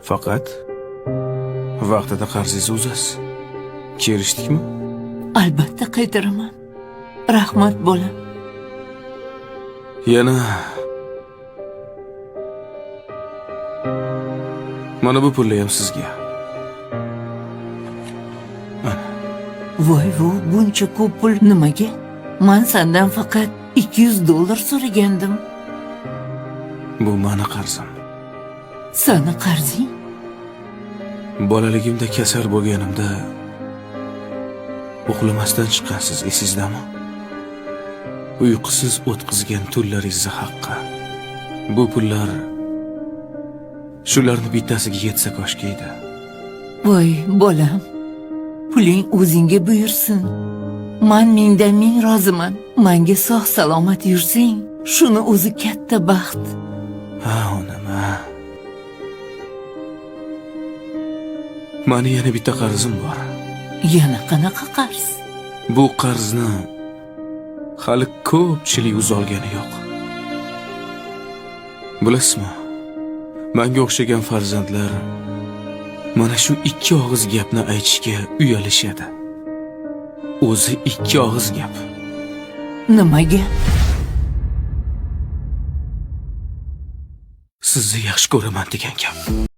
Faqat vaqtida qarzingizni uzasiz. Kelishdikmi? Albatta qaytaraman. Rahmat, bolam. Yana mana bu pullar ham sizga. Voy vo, buncha ko'p pul nimaga? Man sandan faqat $200 so'ragandim. Bu mani qarzim. Sani qarzing? Bolaligimda kasal bo'lganimda uxlamasdan chiqqansiz, esingizdami? Uyqusiz o'tkazgan tunlaringizni haqqi. Bu pullar shularni bittasiga yetsa koshki edi. Voy, bolam. Puling o'zingga buyursin. Man mingdan ming roziman. Manga sog' salomat yursang, shuni o'zi katta baxt. Ha, onam, ha. Mani yana bitta qarzim bor. Yana qanaqa qarz? Bu qarzni hali ko'pchilik uzolgani yo'q. Bilasizmi? Menga o'xshagan farzandlar mana shu ikki og'iz gapni aytishga uyalishadi. O'zi ikki og'iz gap. Nimaga? Sizni yaxshi ko'raman degan gap.